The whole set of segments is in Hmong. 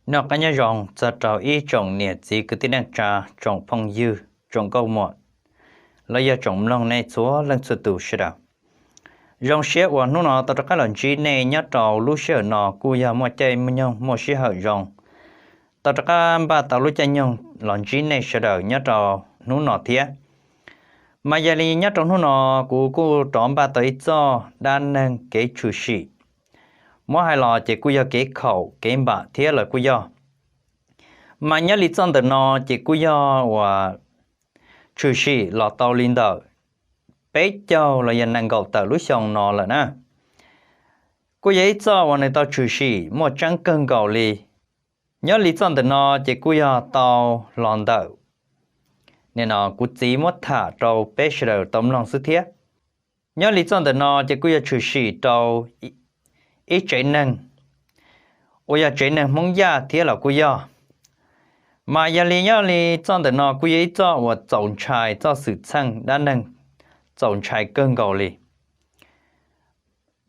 Noj qab nyob zoo txog rau ib tsoom niam txiv kwv tij neej tsa, tsoom phooj ywg, tsoom nkauj muam, los yog tsoom mloog nej txhua leej txhua tus sawv daws. Zoo siab uas hnub no tau rov qab los ntsib nej nyob rau lub sij hawm no kuj yog muaj caij muaj nyoog muaj sij hawm zoo tau rov qab npaj tau lub caij nyoog los ntsib nej sawv daws nyob rau hnub no thiab. Mas yog li nyob rau hnub no kuv kuj rov npaj tau ib txoj dab neeg kev tshwm sim. Muab hais los ces kuj yog kev khaum kev npam thiab lawm kuj yog. Mas nyob li txoj ntawm no ces kuj yog uas tshwm sim los tau li ntawm peb caug los yog nees nkaum tawm lub xyoo no lawm na. Kuj yog ib txoj uas nws tau tshwm sim muaj tseeb kawg nkaus li. Nyob li txoj ntawm no ces kuj yog tau los ntawm nim no kuv txiv muab tham rau peb sawv daws tau mloog xwb thiab. Nyob li txoj ntawm no ces kuj yog tshwm sim rau ib tsev neeg uas yog tsev neeg Hmoob Yaj thiab los kuj yog. Mas yog li nyob li txoj ntawm no kuj yog ib txoj uas txaus ntshai, txoj xwm txheej dab neeg txaus ntshai kawg nkaus li.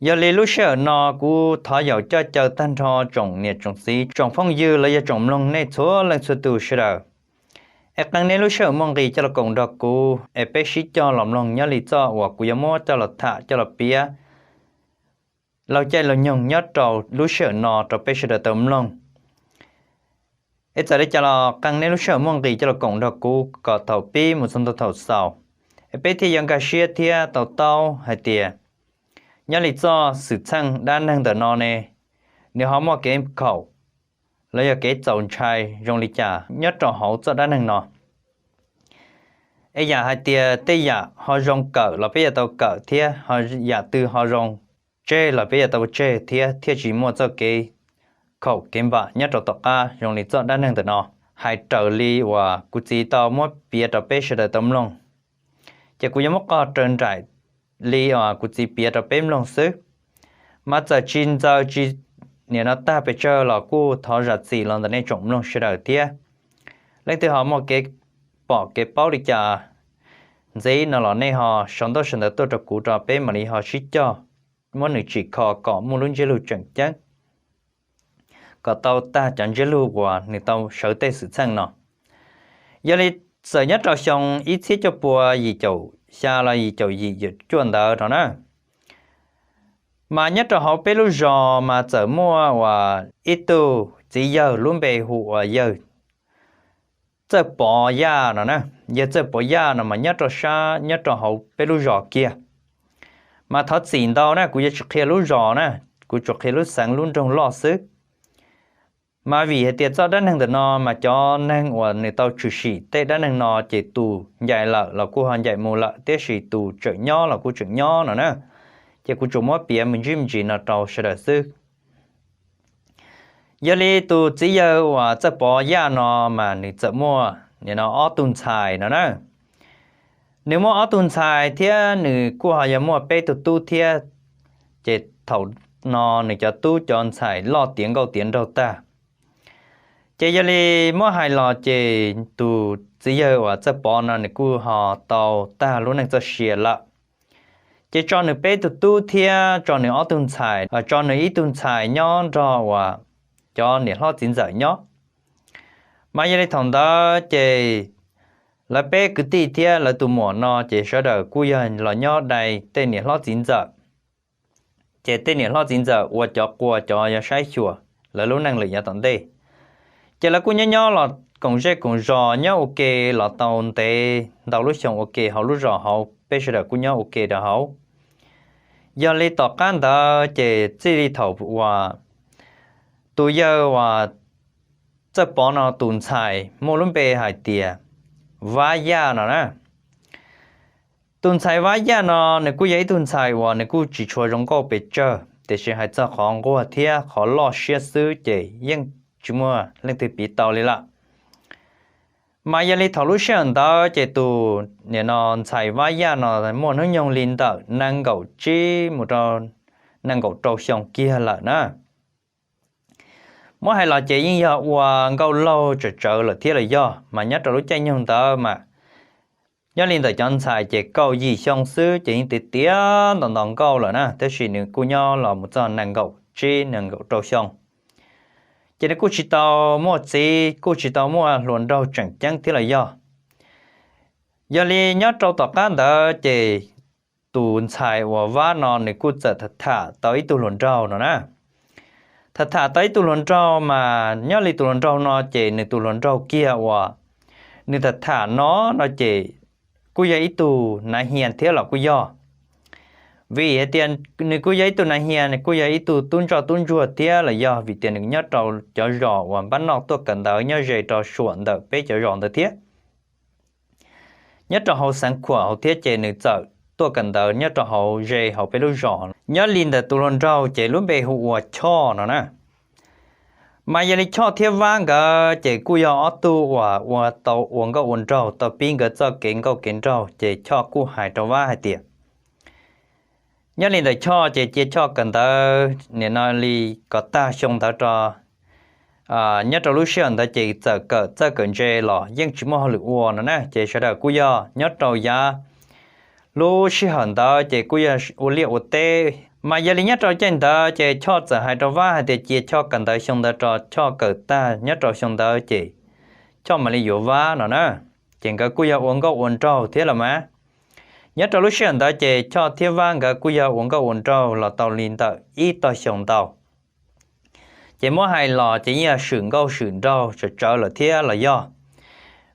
Yog li lub sij hawm no kuv thov yaum coj caw tag nrho tsoom niam tsoom txiv, tsoom phooj ywg los yog tsoom mloog nej txhua leej txhua tus sawv daws, es qee nej lub sij hawm muaj nqis coj los koom nrog kuv es peb sib coj los mloog nyob li txoj uas kuv yuav muab coj los tham coj los piav laug caij laug nyoog nyob rau lub sij hawm no rau peb sawv daws tau mloog. Es txawm li cas los qee nej lub sij hawm muaj nqis coj los koom nrog kuv kom thaum pib mus txog ntua thaum xaus, es peb thiaj yuav nkag siab thiab tau taub hais tias nyob li txoj xwm txheej dab neeg ntawm no ne, nws ho muaj kev khaum los yog kev txaus ntshai zoo li cas nyob rau hauv txoj dab neeg no. Es yam hais tias tej yam ho zoo kawm los peb yuav tau kawm thiab, ho yam twg ho zoo tseg los peb yuav tau tseg thiab, thiaj tsis muaj txoj kev khaum kev npam nyob rau tom qab zoo li txoj dab neeg ntawm no. Hais raws li uas kuv txiv tau muab piav rau peb sawv daws tau mloog, ces kuv yuav muab qog raws nraim li uas kuv txiv piav rau peb mloog xwb. Mas txawm tsis ntxaws tsis nim no tag pes tsawg los kuj thov zam txim los ntawm nej tsoom mloog sawv daws thiab. Leej twg ho muaj kev pom kev paub li cas ntxiv no los nej ho sau ntaub sau ntawv tuaj rau kuv rau peb mam li ho sib cog muab nws tsim kho kom muaj lub ntsiab lus tseem ceeb, kom tau tag cov ntsiab lus uas nws tau sawv tej xwm txheej no. Yog li txawm nyob rau xyoo ib txhiab cuaj pua yim caum xya los yim caum yim yim cuaj ntawd no na, mas nyob rau hauv peb lub zos mas txawm muaj uas ib tug txiv yawg lub npe hu ua yawg Txawj Pov Yaj no na. Yawg Txawj Pov Yaj no mas nyob rau sab nyob rau hauv peb lub zos kiag. Mas thov txim ntau na, kuv yuav tsis qhia lub zos na, kuv tsuas qhia lub xeev lub nroog loj xwb. Mas vim hais tias txoj dab neeg ntawm no mas cov neeg uas nws tau tshwm sim tej dab neeg no ces tus ncaim lawm los kuj ho ncaim mus lawm, tiam sis tus tseem nyob los kuj tseem nyob no na. Ces kuv tsuas muab piav me ntsis me ntsis no rau sawv daws xwb. Yog li tus txiv yawg uas Txawj Pov Yaj no mas nws txawm muaj nim no ob tug ntxhais no na. Nws muaj ob tug ntxhais thiab nws kuj ho yog muaj peb tug tub thiab. Ces thaum no nws cov tub cov ntxhais loj tiav nkauj tiav nraug tag. Ces yog li muab hais los ces tus txiv yawg uas Txawj Pov no nws kuj ho tau tag lub neej txoj sia lawm. Ces tso nws peb tug tub thiab tso nws ob tug ntxhais, tso nws ib tug ntxhais nyob nrog uas cov niam hlob txiv ntxawm nyob. Mas yog li thaum ntawd ces lawv peb kwv tij thiab lawv tus muam no ces sawv daws kuj yog los nyob dai tej niam hlob txiv ntxawm. Ces tej niam hlob txiv ntxawm ua cov qua cov yog saib xyuas lawv lub neej lawm yav tom ntej. Ces lawv kuj nyob nyob los koom zej koom zos nyob ua ke los tau ntev ntau lub xyoo ua ke hauv lub zos hauv, peb sawv daws kuj nyob ua ke rau hauv. Yog li tom qab ntawd ces txij li thaum uas tus yawg uas Txawj Pov no tus ntxhais muaj lub npe hais tias Vab Yaj no na. Tus ntxhais Vab Yaj no nws kuj yog ib tug ntxhais uas nws kuj tsis tshua zoo nkauj pes tsawg, tiam sis hais txog qhov nquag thiab qhov loj siab xwb ces yeej tsis muaj leej twg piv tau li lawm. Mas yog li thaum lub sij hawm ntawd ces tus nim no ntxhais Vab Yaj no muaj hnub nyoog li ntawm nees nkaum tsib mus rau nees nkaum rau xyoo kiag lawm na. Muab hais los ces yeej yog ua nkauj laug tsawm tsawv lawm thiab los yog, mas nyob rau lub caij nyoog ntawd mas nyob li ntawm cov ntxhais ces kaum yim xyoo xwb ces yeej tiav tiav nto nto nkauj lawm na, tab sis nws kuj nyob los mus txog nees nkaum tsib nees nkaum rau xyoo. Ces nws kuj tsis tau muaj txiv, kuj tsis tau muaj hluas nraug tseem ceeb thiab los yog. Yog li nyob rau tom qab ntawd ces tus ntxhais uas Vab no nws kuj txawm tham tham tau ib tug hluas nraug no na. Tham tham tau ib tug hluas nraug mas nyob li tus hluas nraug no ces nws tus hluas nraug kiag uas nws tham tham no no ces kuj yog ib tug nav hias thiab los kuj yog. Vim hais tias nws kuj yog ib tug nav hias, nws kuj yog ib tug tub ntsoj tub ntsuag thiab los yog vim tias nws nyob rau cov zos uas npab noj tuaj kawm ntawv nyob ze rau suam ntawm peb cov zos ntawd thiab. Nyob rau hauv xeev Khuam hauv thiab ces nws txawm tuaj kawm ntawv nyob rau hauv ze hauv peb lub zos. Nyob li ntawm tus hluas nraug ces lub npe hu ua Choj no na. Mas yog li Choj thiab Vab nkawd ces kuj yog ob tug uas ua tau ua nkauj ua nraug tau pib nkawd txoj kev nkauj kev nraug ces Choj kuj hais rau Vab hais tias, nyob li ntawm Choj ces cia Choj kawm ntawv nim no li kom tag xyoo ntawd rau nyob rau lub sij hawm ntawd ces txawm kawm txawj kawm ntse los yeej tsis muaj hauj lwm ua no na, ces sawv daws kuj yog nyob rau yav lub sij hawm ntawd ces kuj yog ua liaj ua teb. Mas yog li nyob rau caij ntawd ces Choj txawm hais rau Vab hais tias cia Choj kawm ntawv xyoo ntawd rau Choj kawm tag nyob rau xyoo ntawd ces Choj mam li yuav Vab no na. Ces nkawd kuj yog ua nkauj ua nraug thiab los mas. Nyob rau lub sij hawm ntawd ces Choj thiab Vab nkawd kuj yog ua nkauj ua nraug los tau li ntawm ib tog xyoo ntau. Ces muab hais los ces yeej yog swm nkauj swm nraug tsawv tsawv lawm thiab los yog.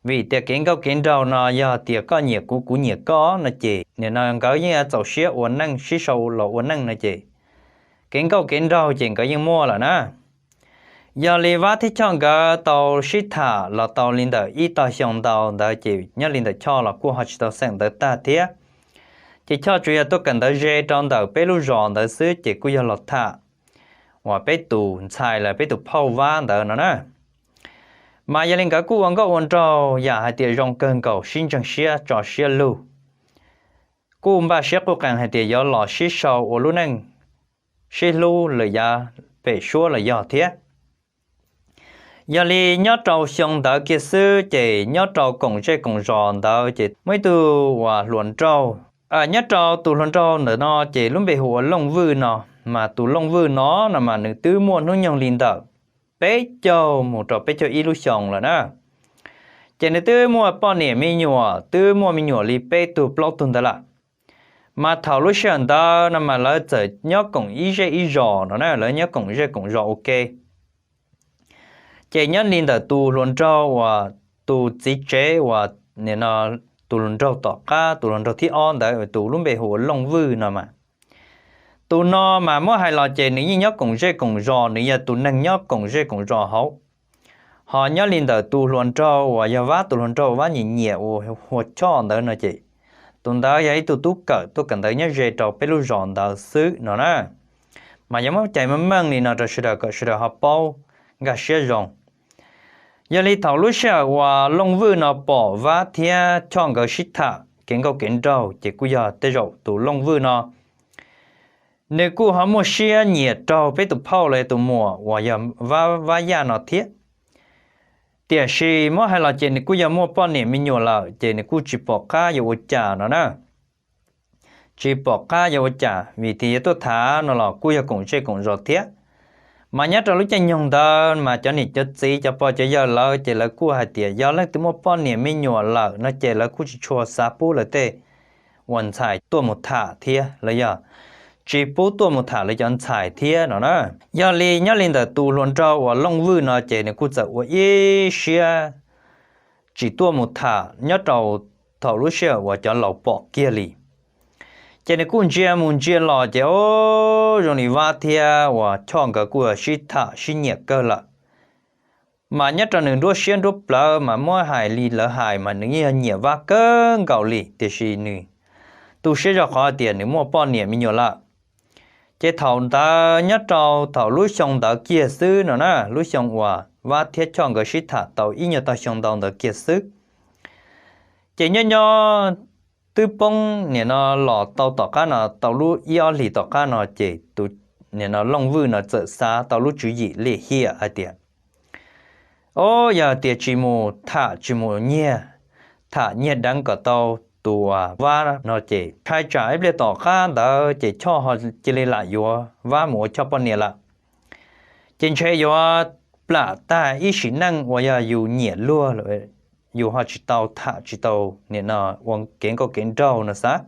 Vim tias kev nkauj kev nraug no yog tias koj nyiam kuv kuv nyiam koj no ces nim no nkawd yeej yuav txaus siab ua neej sib sau los ua neej no ces kev nkauj kev nraug ces nkawd yeej muaj lawm na. Yog li Vab thiab Choj nkawd tau sib tham los tau li ntawm ib tog xyoo ntau ntawd ces nyob li ntawm Choj los kuj ho tsis tau xeem ntawv tag thiab. Ces Choj tsuas yog tuaj kawm ntawv ze rau ntawm peb lub zos ntawd xwb ces kuj yog los tham uas peb tus ntxhais los peb tus phauj Vab ntawd no na. Mas yog li nkawd kuj ua nkauj ua nraug yam hais tias zoo kawg nkaus sib ntseeg siab tso siab lug. Kuj npaj siab quj qees hais tias yuav los sib sau ua lub neej sib hlub lawm yav pem suab los yog thiab. Yog li nyob rau xyoo ntawd kiag xwb ces nyob rau koom zej koom zos ntawd ces muaj ib tug uas hluas nraug. Nyob rau tus hluas nraug ntawm no ces lub npe hu ua Looj Vwj no, mas tus Looj Vwj no no mas nws twb muaj hnub nyoog li ntawm peb caug mus rau peb caug ib lub xyoo lawm na. Ces nws twb muaj poj niam me nyuam, twb muaj me nyuam li peb tug plaub tug ntawd lawm. Mas thaum lub sij hawm ntawd no mas lawv txawm nyob koom ib zej ib zos no na, lawv nyob koom zej koom zos ua ke. Ces nyob li ntawm tus hluas nraug uas tus txiv tsev uas nim no tus hluas nraug tom qab, tus hluas nraug thib ob ntawd tus lub npe hu ua Looj Vwj no mas, tus no mas muab hais los ces nws yeej nyob koom zej koom zos, nws yog tus neeg nyob koom zej koom zos hauv. Ho nyob li ntawm tus hluas nraug uas yog Vab, tus hluas nraug Vab nyiam nyiam uas hu ua Choj ntawd no ces tus ntawd yog ib tug tub kawm tuaj kawm ntawv nyob ze rau peb lub zos ntawd xwb no na. Mas yuav muab cais meej meej li no rau sawv daws kom sawv daws ho paub nkag siab zoo. Yog li thaum lub sij hawm uas Looj Vwj no pom Vab thiab Choj nkawd sib tham kev nkauj kev nraug ces kuj yog tej zaum tus Looj Vwj no nws kuj ho muaj siab nyiam raug peb tus phauj los yog tus muam uas yog Vab Yaj no thiab. Tiam sis muab hais los ces nws kuj yog muaj poj niam me nyuam lawm ces nws kuj tsis pom qab yuav ua cas no na. Tsis pom qab yuav ua cas vim tias yuav tuaj tham no los kuj yog koom zej koom zos thiab. Mas nyob rau lub caij nyoog ntawd mas cov niam cov txiv cov pog cov yawg lawv ces lawv kuj hais tias yog leej twg muaj poj niam me nyuam lawm no ces lawv kuj tsis tshua xav pub lawv tej uas ntxhais tuaj mus tham thiab los yog tsis pub tuaj mus tham lawv cov ntxhais thiab no na. Yog li nyob li ntawm tus hluas nraug uas Looj Vwj no ces nws kuj txawm ua ib siab tsis tuaj mus tham nyob rau thaum lub sij hawm uas cov laus pom kiag li. Ces nws kuj ntsia mus ntsia los ces o, zoo li Vab thiab uas Choj nkawd kuj sib tham sib nyiam kawg lawm. Mas nyob rau nws nruab siab nruab plawv mas muab hais li lawv hais mas nws yeej yog nyiam Vab kawg nkaus li tiam sis nws tu siab zog qhov tias nws muaj poj niam me nyuam lawm. Ces thaum ntawd nyob rau thaum lub xyoo ntawd kiag xwb no na, lub xyoo uas Vab thiab Choj nkawd sib tham tau ib nyuag tog xyoo ntau ntawd kiag xwb, ces nyob nyob twb poob nim no los tau tom qab no tau lub ib ob hlis tom qab no ces tus nim no Looj Vwj no txawm xav tau lub tswv yim lim hiam hais tias, o, yog tias tsis mus tham tsis mus nyiag, tham nyiag deev kom tau tus uas Vab no ces ntshai tsam ib pliag tom qab ntawd ces Choj ho cia li lam yuav Vab mus ua Choj poj niam lawm. Ces ntshe yuav plam tag ib sim neej uas yog yus nyiam luag lawm, yus ho tsis tau tham tsis tau nim no ua kev nkauj kev nraug no xav.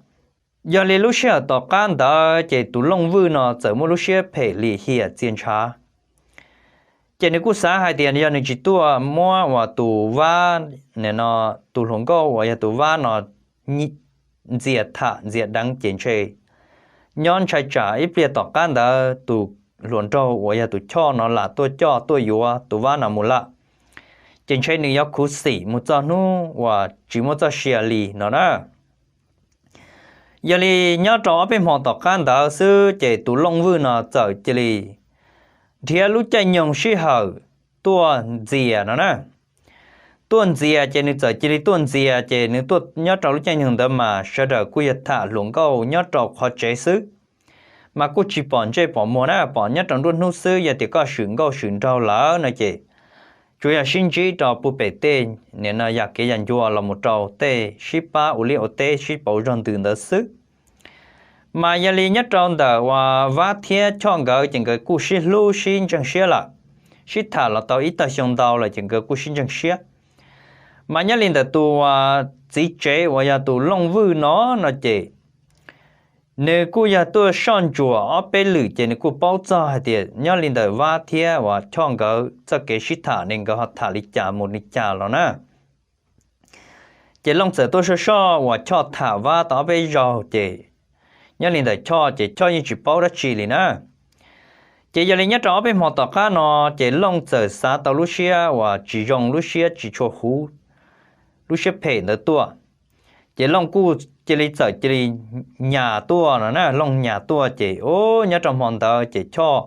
Yog li lub sij hawm tom qab ntawd ces tus Looj Vwj no txawm muaj lub siab phem lim hiam txias ntshav. Ces nws kuj xav hais tias yog nws tsis tuaj muab uas tus Vab, nim no tus hluas nkauj uas yog tus Vab no ntxias tham ntxias deev ces ntshe nyob ntshai tsam ib pliag tom qab ntawd tus hluas nraug uas yog tus Choj no lam tuaj coj tuaj yuav tus Vab no mus lawm, ces ntshe nws yuav khuv xim mus txog hnub uas tsis muaj txoj sia li no na. Yog li nyob rau ob peb hmo tom qab ntawd xwb ces tus Looj Vwj no txawm cia li nrhiav lub caij nyoog sij hawm tuaj ntxias no na. Tuaj ntxias ces nws txawm cia li tuaj ntxias ces nws tuaj nyob rau lub caij nyoog ntawd mas sawv daws kuj yog tham hluas nkauj nyob rau qhov tsev xwb, mas kuj tsis pom ntsej pom muag na, pom nyob rau nruab hnub xwb. Yog tias koj swm nkauj swm nraug lawm no ces tsuas yog sib ntsib rau puag pem tej nim no yam kev yam ncua los mus rau tej sib pab ua liaj ua teb sib pauv zog ntws ntawd xwb. Mas yog li nyob rau ntawm uas Vab thiab Choj nkawd ces nkawd kuj sib hlub sib ntseeg siab lawm, sib tham los tau ib tag xyoo ntau lawm ces nkawd kuj sib ntseeg siab. Mas nyob li ntawm tus uas txiv tsev uas yog tus Looj Vwj no no ces nws kuj yog tuaj soj ntsuam ob peb lwm ces nws kuj paub txog hais tias nyob li ntawm Vab thiab uas Choj nkawd txoj kev sib tham ne nkawd ho tham li cas mus li cas los na. Ces Looj txawm tuaj soj soj uas Choj tham Vab tau ob peb zaug ces nyob li ntawm Choj ces Choj yeej tsis paub dab tsi li na. Ces yog li nyob rau ob peb hmo tom qab no ces Looj txawm xav tau lub siab uas tsis zoo, lub siab tsis tshua huv, lub siab phem ntawd tuaj. Ces Looj kuj cia li txawm cia li nyas tuaj no na, Looj nyas tuaj ces nyob rau hmo ntawd ces Choj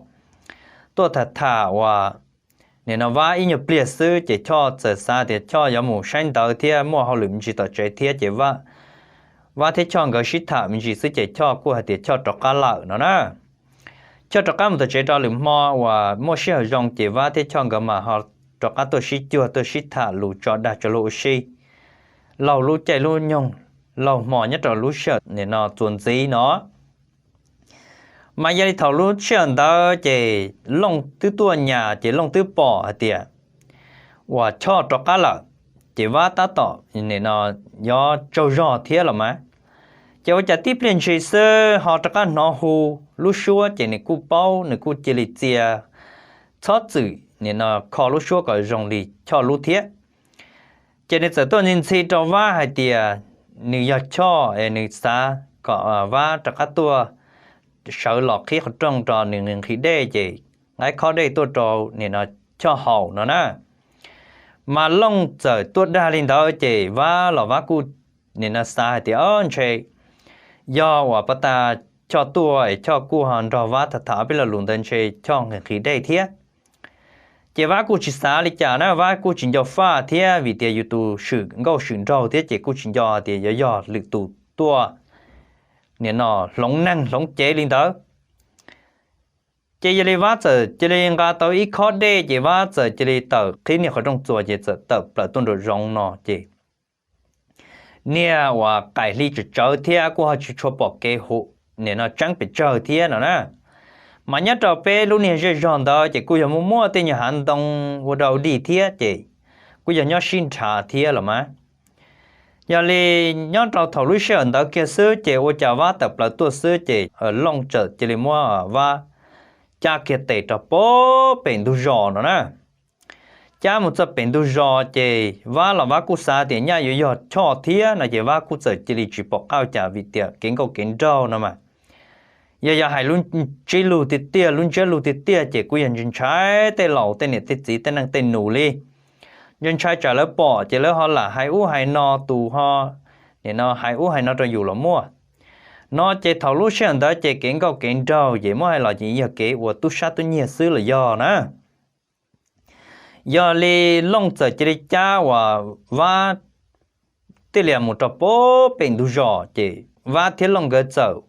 tuaj tham tham uas nim no Vab ib nyuag pliag xwb ces Choj txawm xav tias Choj yuav mus saib ntawv thiab muaj hauj lwm me ntsis tom tsev thiab ces Vab thiab Choj nkawd sib tham me ntsis xwb ces Choj kuj hais tias Choj rov qab lawm no na. Choj rov qab mus tom tsev rau lwm hmo uas muaj sij hawm zoo ces Vab thiab Choj nkawd mas ho rov qab tuaj sib cuag tuaj sib tham lus tso dag tso luag ua si laug lub caij lub nyoog, laug hmo nyob rau lub sij hawm nim no txuas ntxiv no. Mas yog li thaum lub sij hawm ntawd ces Looj twb tuaj nyas ces Looj twb pom hais tias uas Choj rov qab lawm, ces Vab tab tom nim no yuav tsaug zog thiab los mas. Ces ua cas tib pliag ntshis xwb ho rov qab hnov hu lub suab ces nws kuj paub, nws kuj cia li txia txhob txwm nim no kho lub suab kom zoo li Choj lub thiab. Ces nws txawm tuaj ntxhi ntxhi rau Vab hais tias nws yog Choj es nws xav kom Vab rov qab tuaj sawv los qhib qhov rooj rau nws nqhis dej ces nqa khob dej tuaj rau nim no Choj haus no na. Mas Looj txawm tuaj dag li ntawd ces Vab los Vab kuj nim no xav hais tias o ntshe yog uas pas tas Choj tuaj es Choj kuj ho nrog Vab tham tham ob peb lo lus ntawd ntshe Choj nqhis nqhis dej thiab. Ces Vab kuj tsis xav li cas na, Vab kuj tsis nco faj thiab vim tias yus tus swm nkauj swm nraug thiab ces kuj tsis nco tias yuav yog lwm tus tuaj nim no hloov neeg hloov cev li ntawd. Ces yog li Vab txawm cia li nqa tau ib khob dej ces Vab txawm cia li tawm qhib niag qhov rooj txuas ces txawm tawm plaws tuaj nraum zoov no ces niag uas qaim hli tsawv tsawv thiab kuj ho tsis tshua pom kev hu nim no tseeb pes tsawg thiab no na. Mas nyob rau peb lub niag zej zog ntawd ces kuj yog muaj muaj tej nyuag hav ntoo ua dau dig thiab ces kuj yog nyob sib nrhav thiab los mas. Yog li nyob rau thaum lub sij hawm ntawd kiag xwb ces ua cas Vab tawm plaws tuaj xwb ces Looj txawm cia li muab Vab cab kiag tes rau pem ntug zos no na. Cab mus txog pem ntug zos ces Vab los Vab kuj xav tias nyaj yuav yog Choj thiab no ces Vab kuj txawm cia li tsis pom qab ua cas vim tias kev nkauj kev nraug no mas yog yog hais lub ntsiab lus tiag tiag, lub ntsiab lus tiag tiag ces kuj yog ntshai ntshai tej laus tej niam tej txiv tej neej tej nus li. Ntshai ntshai tsam lawv pom ces lawv ho lam hais ub hais no, tus ho nim no hais ub hais no rau yus los muaj. No ces thaum lub sij hawm ntawd ces kev nkauj kev nraug ces muab hais los ces yog kev ua tub sab tub nyiag xwb los yog na. Yog li Looj txawm cia li cab uas Vab tij lias mus rau pem ntug zos ces Vab thiab Looj nkawd txawm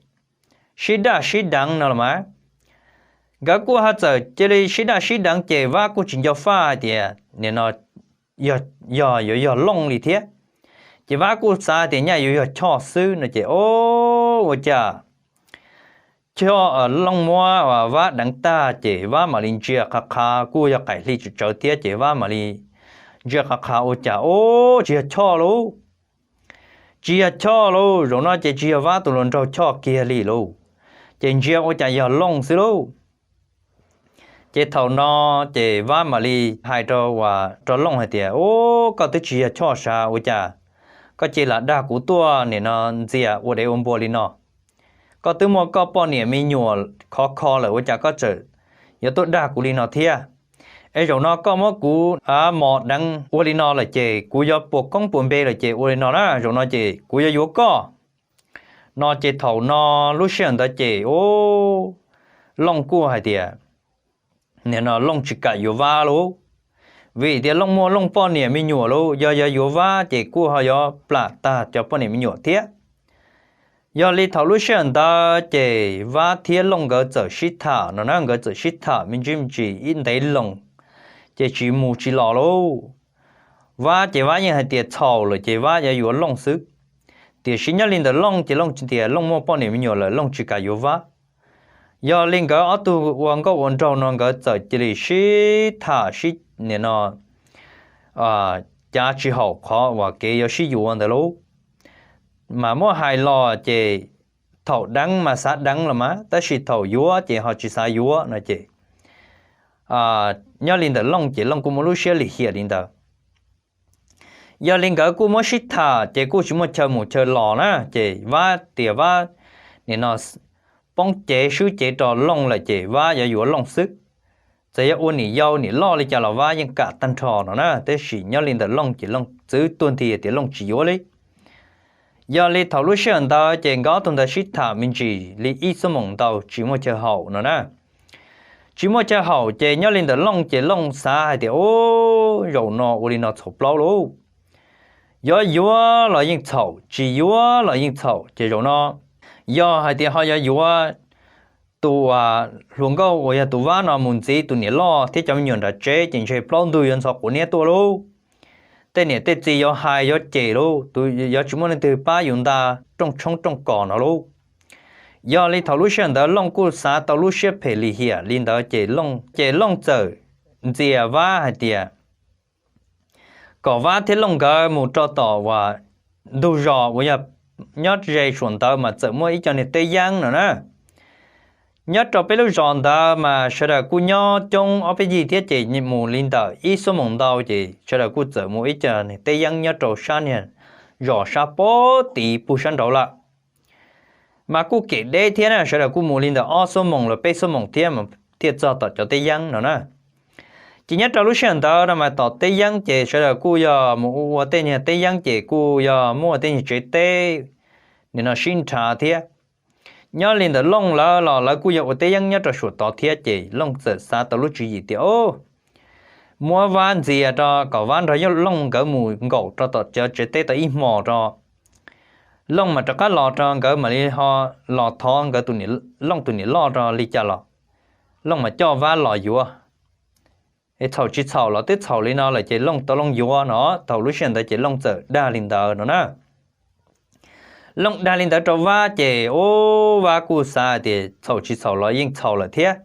sib daj sib deev no los mas. Nkawd kuj ho txawm cia li sib daj sib deev ces Vab kuj tsis nco faj hais tias nim no yog yuav yog Looj li thiab. Ces Vab kuj xav tias nyaj yuav yog Choj xwb no ces o ua cas Choj, Looj muab Vab deev tag ces Vab mam li ntsia qhav qhav, kuj yog qaim hli tsawv tsawv thiab ces Vab mam li ntsia qhav qhav ua cas ub tsis yog Choj lauj. Tsis yog Choj lauj, zaum no ces tsis yog Vab tus hluas nraug Choj kiag li lauj. Ces ntsia ua cas yog Looj xwb lauj. Ces thaum no ces Vab mam li hais rau, rau Looj hais tias, Ub, koj twb tsis yog Choj sav ua cas koj cia li dag kuv tuaj nim no ntxias ua dev ua npua li no? Koj twb muaj koj poj niam me nyuam khov kho lawm ua cas koj tseem yuav tuaj dag kuv li no thiab? Es zaum no koj muab kuv mos deev ua li no lawm ces kuv yuav puas koob puas npe lawm ces ua li no na, zaum no ces kuv yuav yuav koj. No ces thaum no lub sij hawm ntawd ces ub, Looj kuj hais tias, nim no Looj tsis kam yuav Vab lauj, vim tias Looj muaj Looj poj niam me nyuam lauj, yog yog yuav Vab ces kuj ho yuav plam tag cov poj niam me nyuam thiab. Yog li thaum lub sij hawm ntawd ces Vab thiab Looj nkawd txawm sib tham no na, nkawd txawm sib tham me ntsis me ntsis ib ntev loo, ces tsis mus tsis los lauj. Vab ces Vab yeej hais tias txhaum lawm ces Vab yuav yuav Looj xwb. Tiam sis nyob li ntawm Looj ces Looj tias Looj muaj poj niam me nyuam lawm Looj tsis kam yuav Vab. Yog li nkawd ob tug ua nkauj ua nraug no nkawd txawm cia li sib tham sib nim no cav tsis haum qhov uas kev yuav sib yuav ntawd lauj. Mas muab hais los ces thaum deev mas xav deev los mas, tab sis thaum yuav ces ho tsis xav yuav no ces nyob li ntawm Looj ces Looj kuj muaj lub siab lim hiam li ntawd. Yog li nkawd kuj muab sib tham ces kuj tsis muaj chaw mus chaw los na, ces Vab tias Vab nim no poob cev swb cev rau Looj lawm ces Vab yuav yuav Looj xwb. Txawm yog ua niam yau niam loj li cas los Vab yeej kam tag nrho no na, tab sis nyob li ntawm Looj ces Looj txwv tuag nthi tias Looj tsis yuav li. Yog li thaum lub sij hawm ntawd ces nkawd ob tug ntawd sib tham me ntsis li ib xuab moos ntau tsis muaj chaw haum no na. Tsis muaj chaw haum ces nyob li ntawm Looj ces Looj xav hais tias, Ub, zaum no ua li no txhaum plaub lauj. Yuav yuav los yeej txhaum, tsis yuav los yeej txhaum, ces zaum no yog hais tias ho yuav yuav tus hluas nkauj uas yog tus Vab no mus ntxiv tus niam loj thiab cov me nyuam nram tsev ces ntshe plaub ntug yuav ntxhov quav niab tuaj lauj. Tej niam tej txiv yuav hais yuav cem lauj, tus yuav tsis muaj leej twg pab yus nta rooj tshoob rooj kos no lauj. Yog li thaum lub sij hawm ntawd Looj kuj xav tau lub siab phem lim hiam li ntawd ces Looj, ces Looj txawm ntxias Vab hais tias kom Vab thiab Looj nkawd mus rau tom uas ntug zos uas yog nyob ze suam ntawd mas txawm muaj ib co niag teb yeeb no na. Nyob rau peb lub zos ntawd mas sawv daws kuj nyob coob ob peb yig thiab ces mus li ntawm ib xuab moos ntau ces sawv daws kuj txawm mus ib co niag teb yeeb nyob rau sab niag zos sab pob tid puag sab nraud lawm. Mas kuj kem deb thiab na, sawv daws kuj mus li ntawm ob xuab moos los peb xuab moos thiab mas thiaj txog tom cov teb yeeb no na. Ces nyob rau lub sij hawm ntawd no mas tom teb yeeb ces sawv daws kuj yog mus ua ua tej niag teb yeeb ces kuj yog muaj tej niag tsev teb nim no sib nrhav thiab. Nyob li ntawm Looj lawv los lawv kuj yog ua teb yeeb nyob rau suam tod thiab ces Looj txawm xav tau lub tswv yim tias, Au, muab Vab ntxias rau kom Vab nrog Looj nkawd mus nkaum rau tom cov tsev teb tau ib hmos rau Looj mas rov qab los rau nkawd mam li ho los thov nkawd, Looj tus niam loj rau li cas los Looj mas coj Vab los yuav. Es txhaum tsis txhaum los twb txhaum li no lawm ces Looj tau Looj yuav no. Thaum lub sij hawm ntawd ces Looj txawm dag li ntawd no na. Looj dag li ntawd rau Vab ces ub, Vab kuj xav hais tias txhaum tsis txhaum los yeej txhaum lawm thiab.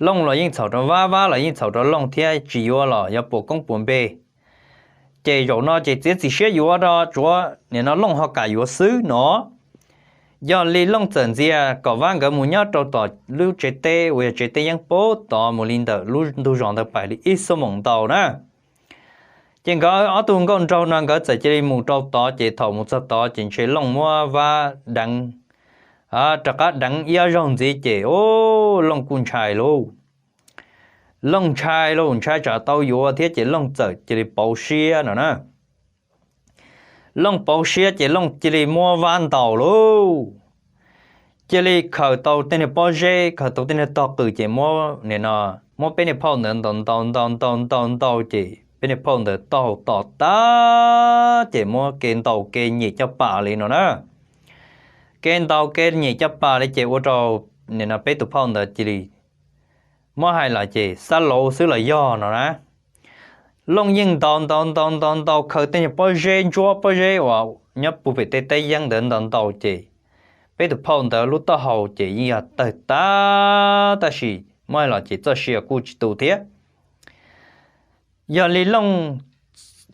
Looj los yeej txhaum rau Vab, Vab los yeej txhaum rau Looj thiab, tsis yuav los yuav puas koob puas npe. Ces zaum no ces txiav txim siab yuav rau tsuav nim no Looj ho kam yuav xwb no. Yog li Looj txawm ntxias kom Vab nkawd mus nyob rau tom lub tsev teb uas yog tsev teb yeeb puag tod mus li ntawm lub ntug zos ntawd pais li ib xuab moos ntau na. Ces nkawd ob tug nkauj nraug no nkawd txawm cia li mus rau tod ces thaum mus txog tod ces ntshe Looj muab Vab deev, rov qab deev ib ob zaug ntxiv ces ub, Looj kuj ntshai lauj. Looj ntshai lauj, ntshai tsam tau yuav thiab ces Looj txawm cia li pauv siab no na. Looj pauv siab ces Looj cia li muab Vab ntaus lauj. Cia li khaws tau tej niag pob zeb, khaws tau tej niag tog qws ces muab, nim no, muab peb niag phauj ntawd ntaus ntaus ntaus ntaus ntaus ntaus ces peb niag phauj ntawd taub hau to tag ces muab kev ntaus kev nyem caj pas li no na. Kev ntaus kev nyem caj pas li ces ua rau nim no peb tus phauj ntawd cia li, muab hais los ces xab lauv xwb los yog no na. Looj yeej ntaus ntaus ntaus ntaus ntaus khaws tej niag pob zeb ntsuab pob zeb uas nyob puag pem tej teb yeeb ntawd ntaus ntaus ces peb tus phauj ntawd lub taub hau ces yeej yog tawg tag, tab sis muab hais los ces txoj sia kuj tsis tu thiab. Yog li Looj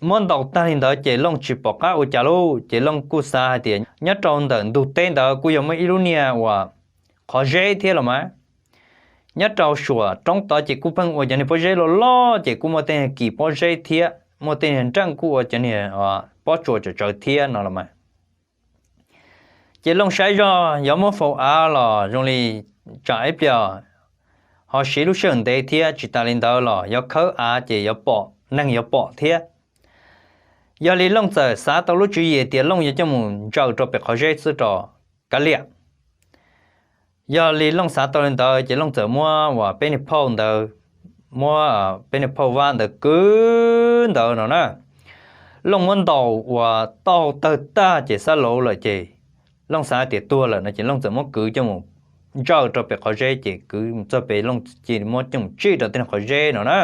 muab ntaus tag li ntawd ces Looj tsis pom qab ua cas lauj, ces Looj kuj xav hais tias nyob rau ntawm ntug teb ntawd kuj yog muaj ib lub niag uas qhov zeb thiab los mas. Nyob rau suam roob tod ces kuj pheej ua cov niag pob zeb loj loj ces kuj muaj tej niag kis pob zeb thiab muaj tej niag nreej kuj ua cov niag pob tsuas tsawv tsawv thiab no los mas. Ces Looj saib zoj yuav muab faus av los zoo li tsam ib pliag ho siv lub sij hawm ntev thiab, tsis tas li ntawd los yuav khawb av ces yuav pom neeg yuav pom thiab. Yog li Looj txawm xav tau lub tswv yim tias Looj yuav coj mus ntsaws rau pem qhov zeb xwb rau kav liam. Yog li Looj xav tau li ntawd ces Looj txawm muab uas peb niag phauj ntawd, muab peb niag phauj Vab ntawd kwv ntawd no na. Looj muab ntaus uas taub hau tawg tag ces xab lauv lawm ces Looj xav tias tuag lawm no ces Looj txawm muab kwv coj mus ntsaws rau pem qhov zeb ces kwv mus txog pem Looj cia li muab coj mus tsij rau tej niag qhov zeb no na.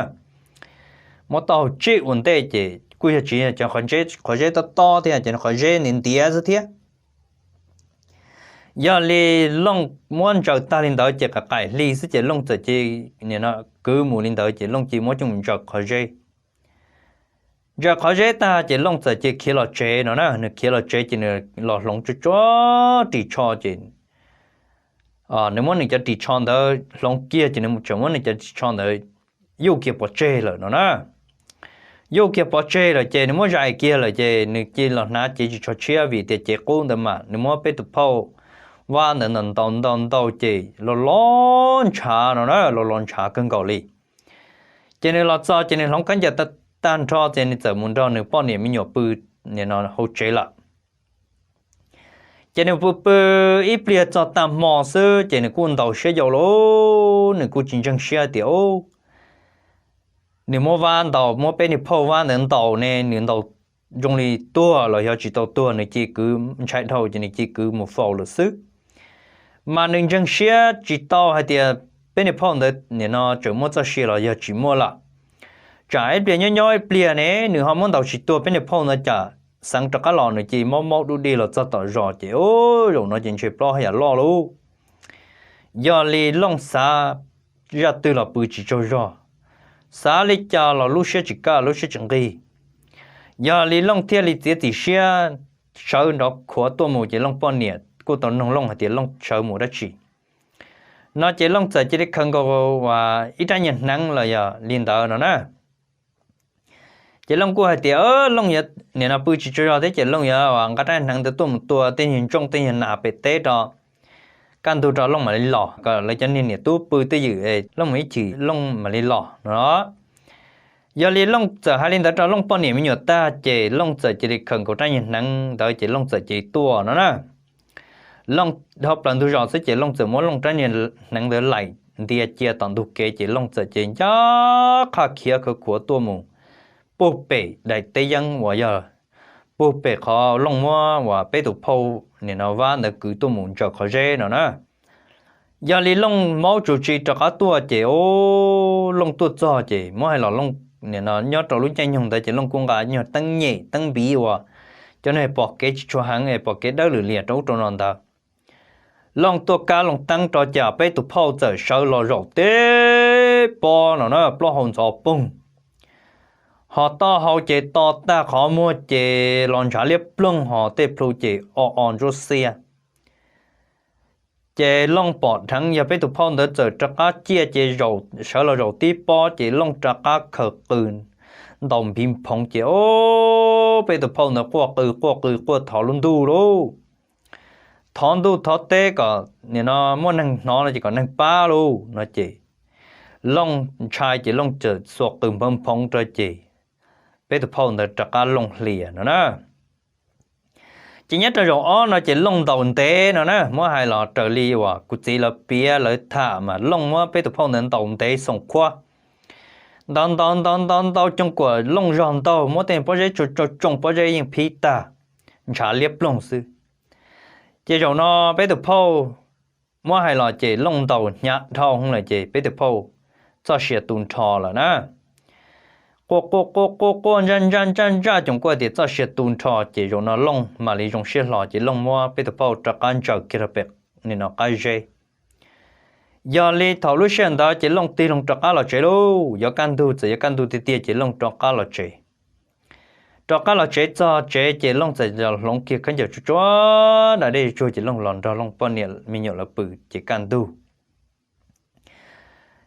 Muab taub hau tsij ua ntej ces kuj yog tsis yog cov qhov zeb tob tob thiab, cov qhov zeb ntiav ntiav xwb thiab. Yog li Looj muab ntsaws tag li ntawd ces qaim qaim hli xwb ces Looj txawm cia li kwv mus li ntawd ces Looj cia li muab coj mus ntsaws qhov zeb. Ntsaws qhov zeb tag ces Looj txawm cia li khiav los tsev no na, nws khiav los tsev ces nws los hloov tsuag tsuag ris tsho ces nws muab nws cov ris tsho ntawd hloov kiag ces nws tseem muab nws cov ris tsho ntawd yuj kiag pov tseg lawm no na. Yuj kiag pov tseg lawm ces nws muab zais kiag lawm ces nws cia li los hnav cev ris tsho tshiab vim tias cev qub ntawd mas nws muab peb tus phauj Vab ntawd ntaus ntaus ntaus ntaus ces los los ntshav no na, los los ntshav kawg nkaus li. Ces nws los txog ces nws hloov khaub ncaws tag nrho ces nws txawm mus nrog nws poj niam me nyuam pw hauv tsev lawm. Ces nws pw pw ib pliag txog tag hmo xwb ces nws kuj ntaus siab yau lauj, nws kuj tsis ntseeg siab tias nws muab Vab ntaus, muab peb niag phauj Vab ntawd ntaus ne, nws ntaus zoo li tuag los yog tsis tau tuag, nws cia li kwv ntshai dhau ces nws cia li kwv mus faus lawm xwb. Mas nws ntseeg siab tsis tau hais tias peb niag phauj ntawd nim no tseem muaj txoj sia los yog tsis muaj lawm. Tsam ib pliag nyob nyob ib pliag ne nws ho muab ntaus tsis tuag peb niag phauj ntawd cas xeev rov qab los nws cia li maub maub dub dig los txog tom zos ces zaum no ces ntshe plaub haj yam loj lauj. Yog li Looj xav zaj twg los pw tsis tsaug zog, xav li cas los lub siab tsis kaj lub siab tsis nqig. Yog li Looj thiaj li txiav txim siab sawv nrov khuav tuaj mus ces Looj poj niam kuj tau noog Looj hais tias Looj sawv mus dab tsi no ces Looj txawm cia li khaws nkaus ib rab nyuag hneev los yog li ntawd no na. Ces Looj kuj hais tias Looj yuav nim no pw tsis tsaug zog thiab ces Looj yuav nqa rab hneev ntawd tuaj mus tua tej nyuag ntsooj tej nyuag nas pem teb rau kaj ntug rau Looj mam li los, kom lawv cov niag niam tub pw twj ywm es Looj mus ib chim Looj mam li los no. Yog li Looj txawm hais li ntawd rau Looj poj niam me nyuam tag ces Looj txawm cia li khaws nkaus rab nyuag hneev ntawd ces Looj txawm cia li tuaj no na. Looj dhau plaws ntug zos xwb ces Looj txawm muab Looj rab nyuag hneev ntawd laim ntia cia tom ntug kev ces Looj txawm cia li ncaj qha khiav khawv khuav tuaj mus puag pem daim teb yeeb uas yog puag pem qhov Looj muab uas peb tus phauj nim no Vab ntawd kwv tuaj mus ntsaws qhov zeb no na. Yog li Looj maub tsuj tsi rov qab tuaj ces Looj tuaj txog ces muab hais los Looj nim no nyob rau lub caij nyoog ntawd ces Looj kuj nqa nyuag teeb nyem teeb npiv uas cov neeg pom kev tsis tshua heev es pom kev dawb lwm liam rau ub rau no ntawd. Looj tuaj kab Looj teeb rau cas peb tus phauj txawm sawv los zaum tib pob no na, plaub hau ntxhov poog, ho taub hau ces to tag qhov muag ces los ntshav liab ploog ho tej plhu ces o o ntsuab xiab. Ces Looj pom dheev yog peb tus phauj ntawd txawm rov qab ciaj ces sawv los zaum tib pob ces Looj rov qab khaws qws ntaus npiv nphoov ces o, peb tus phauj ntawd quaj qw quaj qw quaj thov lub ntuj lauj. Thov ntuj thov teb kom nim no muaj neeg hnov no ces kom neeg pab lauj no ces Looj ntshai ces Looj txawm xuas qws npawv nphoov rau ces peb tus phauj ntawd rov qab Looj hlias no na. Ces nyob rau zaum ob no ces Looj ntaus ntev no na, muab hais los raws li uas kuv txiv lawv piav lawv tham mas Looj muab peb tus phauj ntawd ntaus ntev xoom khuab. Ntaus ntaus ntaus ntaus ntaus coog kuam Looj zog ntaug, muab tej pob zeb tsoo tsoo tsoo pob zeb yeej phib tag, ntshav liab ploog xwb. Ces zaum no peb tus phauj muab hais los ces Looj ntaus hnyav dhau lawm ces peb tus phauj txoj sia tu nrho lawm na. quaj quaj quaj quaj quaj ntsaj ntsaj ntsaj ntsaj coom kuaj tias txoj sia tu nrho ces zaum no Looj mam li zoo siab hlo ces Looj muab peb tus phauj rov qab ntsaws kiag rau pem nim no qab zeb. Yog li thaum lub sij hawm ntawd ces Looj tig loo rov qab los tsev lauj, yuav kaj ntug txawm yuav kaj ntug tiag tiag ces Looj rov qab los tsev. Rov qab los tsev txog tsev ces Looj txawm hloov kiag khaub ncaws tsuag tsuag da dej tsuag ces Looj los nrog Looj poj niam me nyuam lawv pw ces kaj ntug.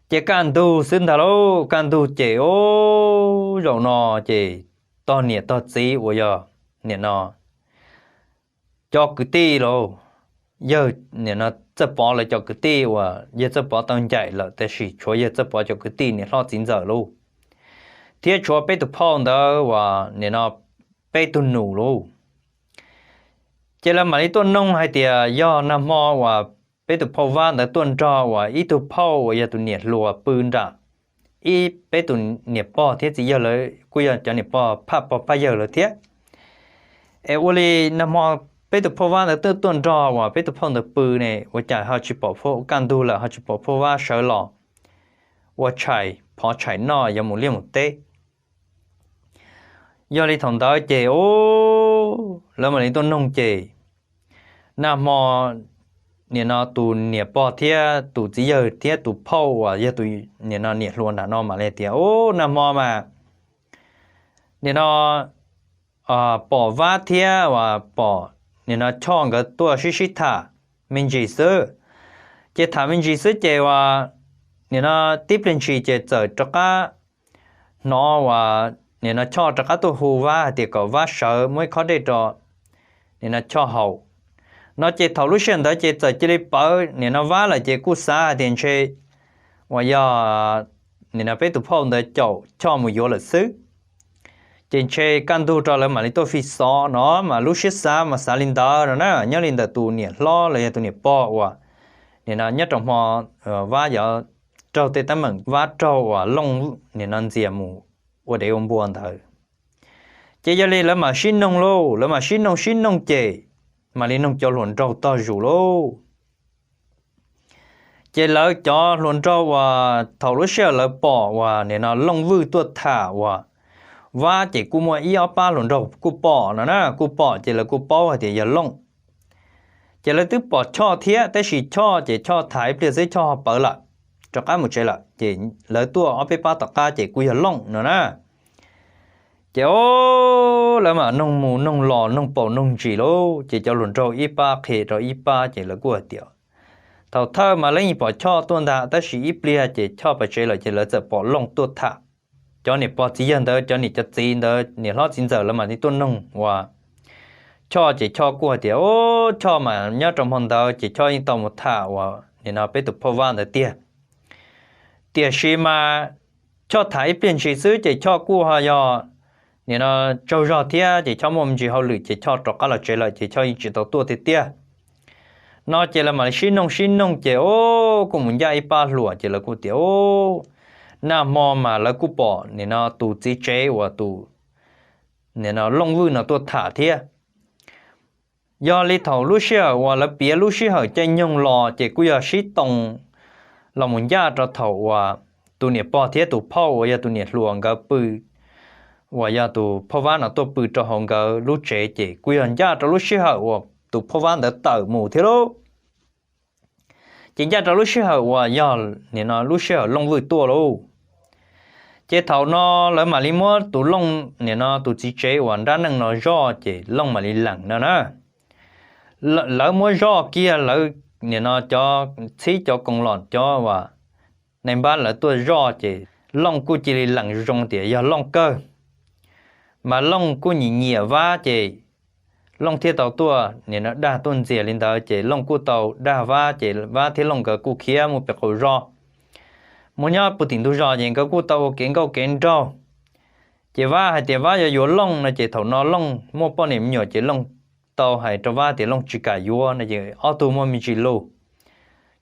Ces kaj ntug xwb ntag lauj, kaj ntug ces ub zaum no ces tog niam tog txiv uas yog nim no cov kwv tij lauj, yawg nim no Txawj Pov lawv cov kwv tij uas yawg Txawj Pov tau ncaim lawm tab sis tshuav yawg Txawj Pov cov kwv tij niam hlob txiv ntxawm lauj, thiab tshuav peb tus phauj ntawd uas nim no peb tug nus lauj. Ces lawv mam li tuaj noog hais tias yog nag hmo uas peb tus phauj Vab ntawd tuaj nrog uas ib tug phauj uas yog tus niam hluas pw nram ib peb tus niam pog thiab txiv yawg lawv kuj yog cov niam pog phaj pog phaj yawg lawv thiab. Es ua li nag hmo peb tus phauj Vab ntawd twb tuaj nrog uas peb tus phauj ntawd pw ne ua cas ho tsis pom phauj, kaj ntug lawm ho tsis pom phauj Vab sawv los ua tshais phov tshais noj yuav mus liaj mus teb. Yog li thaum ntawd ces ub lawv mam li tuaj noog ces nag hmo nim no tus niam pog thiab tus txiv yawg thiab tus phauj uas yog tus nim no niam hluas nram no mam li tias ub nag hmo mas nim no pom Vab thiab uas pom nim no Choj nkawd tuaj sib sib tham me ntsis xwb. Ces tham me ntsis xwb ces uas nim no tib pliag ntshis ces txawm rov qab hnov uas nim no Choj rov qab tuaj hu Vab hais tias kom Vab sawv muab ib khob dej rau nim no Choj haus no ces thaum lub sij hawm ntawd ces txawm cia li pawv nim no Vab lawm ces kuj xav hais tias ntshe uas yog nim no peb tus phauj ntawd caum Choj mus yuav lawm xwb. Ces ntshe kaj ntug rau lawv mam li tuaj fi xov no mas lub siab xav mas xav li ntawd no na, nyob li ntawm tus niam hlob los yog tus niam pog uas nim no nyob rau hmo Vab yuav raug tej teeb meem Vab raug uas Looj nim no ntxias mus ua dev ua npua ntawd. Ces yog li lawv mam sib noog lauj, lawv mam sib noog sib noog ces mam li noog cov hluas nraug tog zus lauj. Ces lawv cov hluas nraug uas thaum lub sij hawm lawv pom uas nim no Looj Vwj tuaj tham uas Vab ces kuj muaj ib ob pab hluas nraug kuj pom no na, kuj pom ces lawv kuj paub hais tias yog Looj. Ces lawv twb pom Choj thiab tab sis Choj ces Choj tham ib pliag xwb Choj ho pawv lawm, rov qab mus tsev lawm ces lawv tuaj ob peb pab tom qab ces kuj yog Looj no na. Ces o lawv mam noog mus noog los noog paus noog ntsis lauj, ces cov hluas nraug ib pab qhia rau ib pab ces lawv kuj hais tias thaum thawj mas lawv yeej pom Choj tuaj ntag tab sis ib pliag ces Choj pawv tsev lawm ces lawv txawm pom Looj tuaj tham. Cov niam pog txiv yawg ntawd cov niam cov txiv ntawd niam hlob txiv ntxawm lawv mam li tuaj noog uas Choj ces Choj kuj hais tias o Choj mas nyob rau hmo ntawd ces Choj yeej tau mus tham uas nim no peb tus phauj Vab ntawd tiag. Tiam sis mas Choj tham ib pliag ntsis xwb ces Choj kuj ho yog nim no tsaug zog thiab ces Choj muaj me ntsis hauj lwm ces Choj rov qab los tsev lawm ces Choj yeej tsis tau tuaj tiag tiag. No ces lawv mam li sib noog sib noog ces o kuj mus ncaj ib pab hluas ces lawv kuj tias o nag hmo mas lawv kuj pom nim no tus txiv tsev uas tus nim no Looj Vwj no tuaj tham thiab. Yog li thaum lub sij hawm uas lawv piav lub sij hawm caij nyoog los ces kuj yog sib too los mus ncaj rau thaum uas tus niam pog thiab tus phauj uas yog tus niam hluas nkawd pw, uas yog tus phauj Vab no tuaj pw rau hauv nkawd lub tsev ces kuj yog ncaj rau lub sij hawm uas tus phauj Vab ntawd tawm mus thiab lauj. Ces ncaj rau lub sij hawm uas yog nim no lub sij hawm Looj Vwj tuaj lauj. Ces thaum no lawv mam li muab tus Looj nim no tus txiv tsev uas nrab neej no zoj ces Looj mam li lees no na. Lawv muab zoj kiag lawv nim no cov txhib cov koos los cov uas nais npab lawv tuaj zoj ces Looj kuj cia li lees zoo tias yog Looj kawg. Mas Looj kuj nyiam nyiam Vab ces Looj thiaj tau tuaj nim no dag tuaj ntxias li ntawd ces Looj kuj tau dag Vab ces Vab thiab Looj nkawd kuj khiav mus pem qaum zos, mus nyob puag tim ntug zos ces nkawd kuj tau ua kev nkauj kev nraug. Ces Vab hais tias Vab yuav yuav Looj no ces thaum no Looj muaj poj niam me nyuam ces Looj tau hais rau Vab tias Looj tsis kam yuav no ces ob tug muaj me ntsis lus,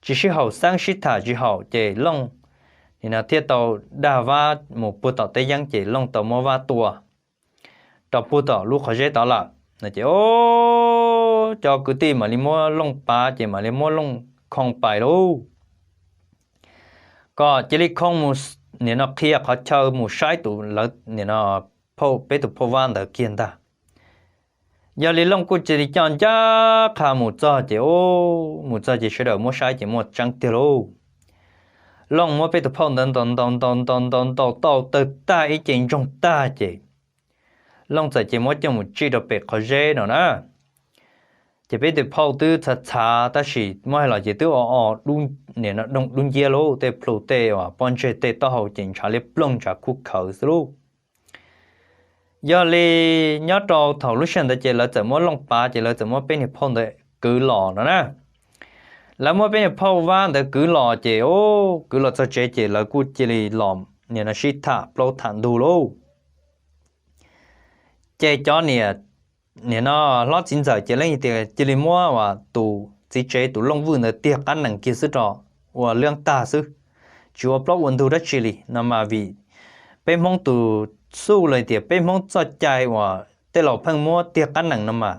tsis sib haum xeeb sib tham tsis haum ces Looj nim no thiaj tau dag Vab mus puag tom teb yeeb ces Looj tau muab Vab tua rau puag tom lub qhov zeb tod lawm no ces o cov kwv tij mam li muab Looj pav ces mam li muab Looj khoo pais lauj. Kom cia li khoo mus nim no qhia qhov chaw mus saib tus lawv nim no phauj, peb tus phauj Vab ntawd kiag ntag. Yog li Looj kuj cia li coj ncaj qha mus txog ces, mus txog ces sawv daws muab saib ces muaj tseeb tiag lauj. Looj muab peb tus phauj ntawd ntaus ntaus ntaus ntaus ntaus ntaus tau tawg tag ib ce ntsoog tag ces Looj txawm ces muab coj mus tsij rau pem qhov zeb no na. Ces peb tus phauj twb txhav txhav tab sis muab hais los ces twb o o, nim no doog dub nciab lauj, tej plhu tej uas pob ntseg tej taub hau ces ntshav liab ploog ntshav kub khawv xwb lauj. Yog li nyob rau thaum lub sij hawm ntawd ces lawv txawm muab Looj pav ces lawv txawm muab peb niag phauj ntawd kwv los no na. Lawv muab peb niag phauj Vab ntawd kwv los ces, kwv los txog tsev ces lawv kuj cia li los nim no sib tham plaub tham ntug lauj. Ces cov niam, nim no hlob txiv ntxawm ces leej tias cia li muab uas tus txiv tsev tus Looj Vwj ntawd tiag qab nees kiag xwb rau ua liab tag xwb, tsis ua plaub ua ntug dab tsi li no mas vim peb Hmoob tus xuj los tias peb Hmoob txoj cai uas tej laus pheej muab tiag qab nees no mas,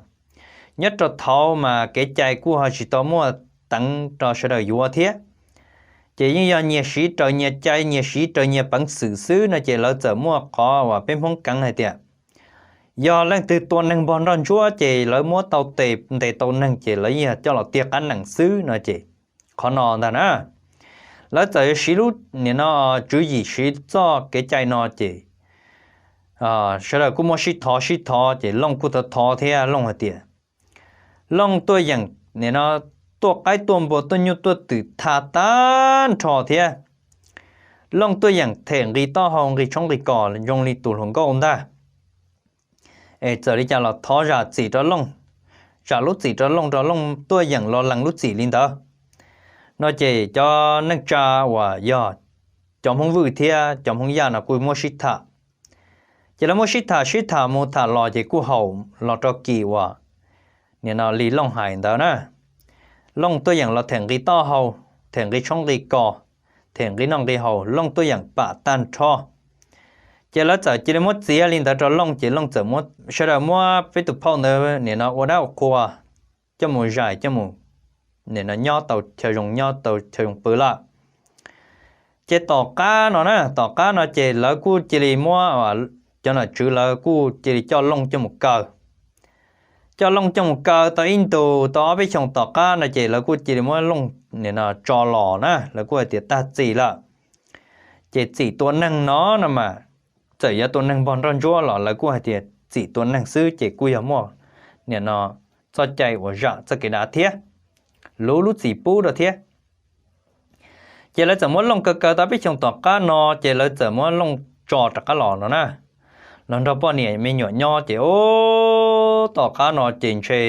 nyob rau thaud mas kev cai kuj ho tsis tau muaj teev rau sawv daws yuav thiab. Ces yeej yog nyias siv raws nyias cai, nyias siv raws nyias peev xwm xwb no ces lawv txawm muaj qhov uas peb Hmoob keev hais tias yog leej twg tua neeg npog nroj ntsuab ces lawv muab tau tes ntes tau neeg ces lawv yeej yog coj los tiag qab nees xwb no ces qhov no ntag na. Lawv txawm yuav siv lub nim no tswv yim siv txoj kev cai no ces sawv daws kuj muaj sib thov sib thov ces Looj kuj thov thov thiab Looj hais tias Looj tuaj yeem nim no tuaj qaib tuaj npua tuaj nyuj tuaj twm tha tag nrho thiab. Looj tuaj yeem them nqi taub hau nqi tshoob nqi kos zoo li tus hluas nkauj ntag. Es txawm li cas los thov zam txim rau Looj, zam lub txim rau Looj, rau Looj tuaj yeem los lees lub txim li ntawd no ces cov neej tsa uas yog cov Hmoob Vwj thiab cov Hmoob Yaj no kuj muab sib tham. Ces lawv muab sib tham sib tham mus tham los ces kuj haum los rau kis uas nim no li Looj hais ntawd na. Looj tuaj yeem los them nqi taub hau, them nqi tshoob nqi kos, them nqi noj nqi haus, Looj tuaj yeem pam tag nrho. Ces lawv txawm cia li muab txiav li ntawd rau Looj ces Looj txawm muab, sawv daws muab peb tus phauj ntawd nim no ua dab ua qhua coj mus zais coj mus nim no nyob tau chaw zoo nyob tau chaw zoo pw lawm. Ces tom qab no na, tom qab no ces lawv kuj cia li muab, cov nom tswv lawv kuj cia li coj Looj coj mus kaw. Coj Looj coj mus kaw tau ib ntus tau ob peb xyoos tom qab no ces lawv kuj cia li muab Looj nim no tso los na, lawv kuj hais tias tag txim lawm. Ces txim tua neeg no no mas, txawm yuav tua neeg npog nroj ntsuab los lawv kuj hais tias txim tua neeg xwb ces kuj yog muaj nim no txoj cai uas zam txoj kev dav thiab, luv lub txim pub rau thiab. Ces lawv txawm muab Looj kaw kaw tau peb xyoos tom qab no ces lawv txawm muab Looj tso rov qab los no na, los nrog poj niam me nyuam nyob ces ub, tom qab no ces ntshe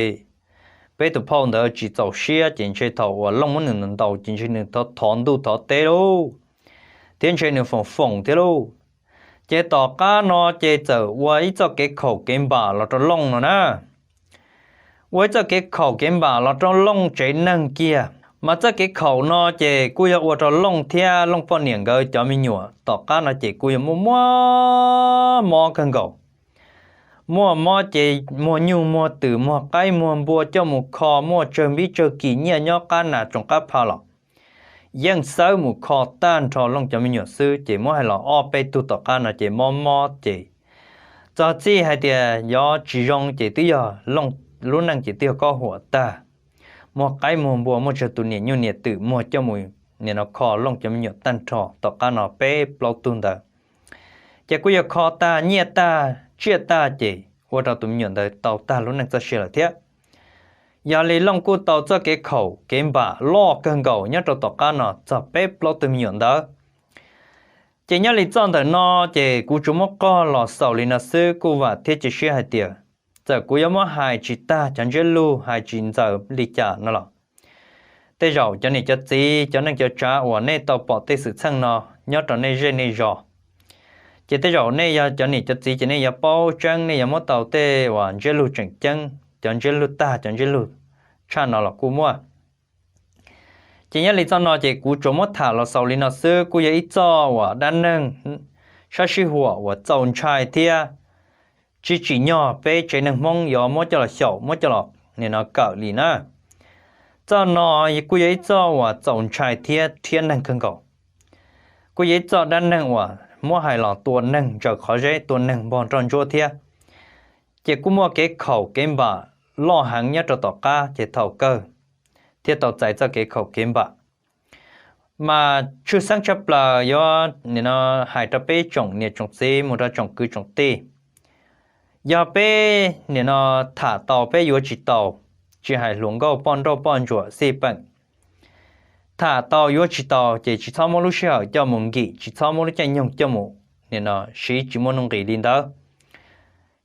peb tus phauj ntawd tsis txaus siab ces ntshe thaum uas Looj muab nws ntaus ces ntshe nws thov ntuj thov teb lauj, thiab ntshe nws foom foom thiab lauj. Ces tom qab no ces txawm ua ib txoj kev khaum kev npam los rau Looj no na. Ua ib txoj kev khaum kev npam los rau Looj tsev neeg kiag, mas txoj kev khaum no ces kuj yog ua rau Looj thiab Looj poj niam nkawd cov me nyuam tom qab no ces kuj yog muaj muaj mob kawg nkaus. Muaj mob ces muag nyuj muag twm muag qaib muag npua coj mus kho, muaj tsawg npib tsawg kis nyiaj nyob qab nas tsoom qab pha los yeej xawb mus kho tag nrho Looj cov me nyuam xwb. Ces muab hais los ob peb tug tom qab no ces mob mob ces txog txij hais tias yog tsis zoo ces twb yog Looj lub neej ces twb yog kob huam tag. Muag qaib muag npua muaj tsawg tus niam nyuj niam twm muag coj mus nim no kho Looj cov me nyuam tag nrho tom qab no peb plaub tug ntawd. Ces kuj yog kho tag nyiaj tag tsiaj tag ces ua rau tus me nyuam ntawd tau tag lub neej txoj sia lawm thiab. Yog li Looj kuj tau txoj kev khaum kev npam loj kawg nkaus nyob rau tom qab no txog peb plaub tug me nyuam ntawd. Ces nyob li txoj ntawm no ces kuv tsuas muab qog los xaus li no xwb, kuj vam thiab cia siab hais tias txawm kuv yuav muab hais tsis tag cov ntsiab lus hais tsis ntxaws li cas no los tej zaum cov niam cov txiv cov neej cov tsav uas nej tau pom tej xwm txheej no nyob rau nej zej nej zos, ces tej zaum nej yog cov niam cov txiv ces nej yuav paub tseeb, nej yuav muab tau tej uas ntsiab lus tseem ceeb, cov ntsiab lus tag cov ntsiab lus tshaj no los kuj muaj. Ces nyob li txoj no ces kuv tsuas muab tham los xaus li no xwb, kuj yog ib txoj uas dab neeg sab sij huam uas txaus ntshai thiab tsis tsim nyog peb tsev neeg Hmoob yuav muab coj los xyaum muab coj los nim no kawm li na. Txoj no kuj yog ib txoj uas txaus ntshai thiab rhiab neeg kawg nkaus. kuj yog ib txoj dab neeg uas muab hais los tua neeg ntsaws qhov zeb, tua neeg npog nroj ntsuab thiab. Ces kuj muaj kev khaum kev npam loj heev nyob rau tom qab, ces thaum kawg thiaj tau txais txoj kev khaum kev npam. Mas tshwj xeeb tshaj plaws yuav nim no hais rau peb tsoom niam tsoom txiv mus rau tsoom kwv tsoom tij, yog peb nim no tham tau peb yuav tsis tau, tsis hais hluas nkauj poj nrauj poj ntsuam xij peem, tham tau yuav tsis tau ces tsis txhob muab lub sij hawm coj mus nkim, tsis txhob muab lub caij nyoog coj mus nim no siv tsis muaj nuj nqis li ntawd.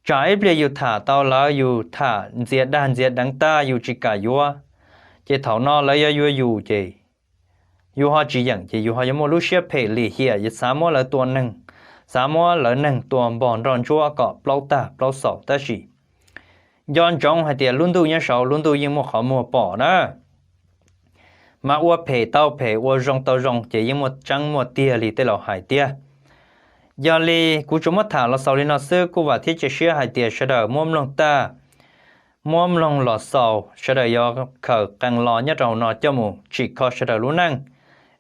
Tsam ib pliag yus tham tau lawv, yus tham ntxias dag ntxias deev tag yus tsis kam yuav, ces thaum no lawv yuav yuav yus ces yus ho tsis yeem ces yus ho yuav muaj lub siab phem lim hiam, yuav xav muab lawv tua neeg, xav muab lawv neeg tua npog nroj ntsuab kom plaub tag plaub xaus. Tab sis nco ntsoov hais tias lub ntuj nyob saud, lub ntuj yeej muaj qhov muag pom na. Mas ua phem tau phem, ua zoo tau zoo ces yeej muaj tseeb muaj tiag li tej laus hais tiag. Yog li kuv tsuas muab tham los xaus li no xwb, kuj vam thiab cia siab hais tias sawv daws muab mloog tag, muab mloog los xaus, sawv daws yuav khaws qee lo nyob rau hauv no coj mus tsim kho sawv daws lub neej,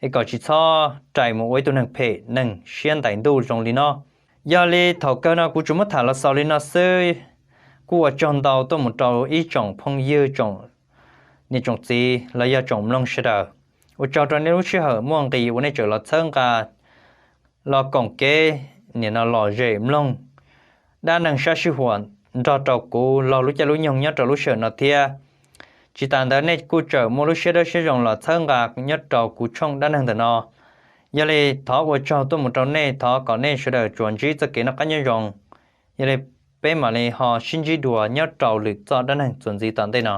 es kom tsis txhob rais mus ua ib tug neeg phem neeg siab ntais ntuj zoo li no. Yog li thaum kawg no kuv tsuas muab tham los xaus li no xwb, kuj ua tsaug ntau tuaj mus rau ib tsoom phooj ywg, tsoom niam tsoom txiv los yog tsoom mloog sawv daws. Ua tsaug rau nej lub sij hawm muaj nqis uas nej tseem los txhawb nqa, los koom kev nim no lom zem mloog dab neeg sab sij huam nrog rau kuv laug lub caij lub nyoog nyob rau lub sij hawm no thiab. Tsis tas ntawd nej kuj tseem muaj lub siab dawb siab zoo los txhawb nqa nyob rau kuv tshooj dab neeg ntawm no. Yog li thov ua tsaug tuaj mus rau nej, thov kom nej sawv daws tsuas ntsib txoj kev noj qab nyob zoo. Yog li peb mam li ho sib ntsib dua nyob rau lwm txoj dab neeg txuas ntxiv tom ntej no.